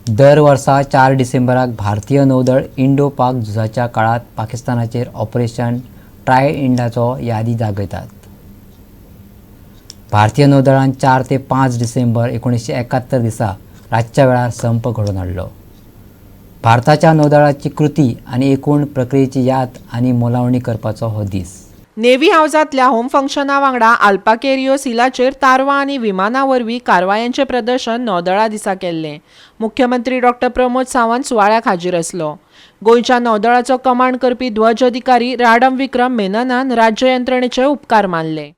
दर वर्सा 4 डिसेंबराक भारतीय नौदळ इंडो पाक झुजाच्या काळात पाकिस्तानाचेर ऑपरेशन ट्रायइंडाचो यादी जागयतात. भारतीय नौदळान 4 ते 5 डिसेंबर 1971 दिसा रातच्या वेळार संप घडोवन हाडलो. भारताच्या नौदळाची कृती आनी एकूण प्रक्रियेची याद आनी मोलावणी करपाचो हो दीस. नेव्ही हावजांतल्या होम फंक्शना वांगडा आल्पाकेरियो सिलाचेर तारवां आनी विमाना वरवीं कारवायांचें प्रदर्शन नौदळा दिसा केल्लें. मुख्यमंत्री डॉक्टर प्रमोद सावंत सुवाळ्याक हाजीर आसलो. गोंयच्या नौदळाचो कमांड करपी ध्वज अधिकारी राडम विक्रम मेननान राज्य यंत्रणेचे उपकार मानले.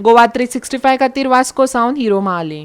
गोवा 365 खातीर वास्को सावन हिरो महाले.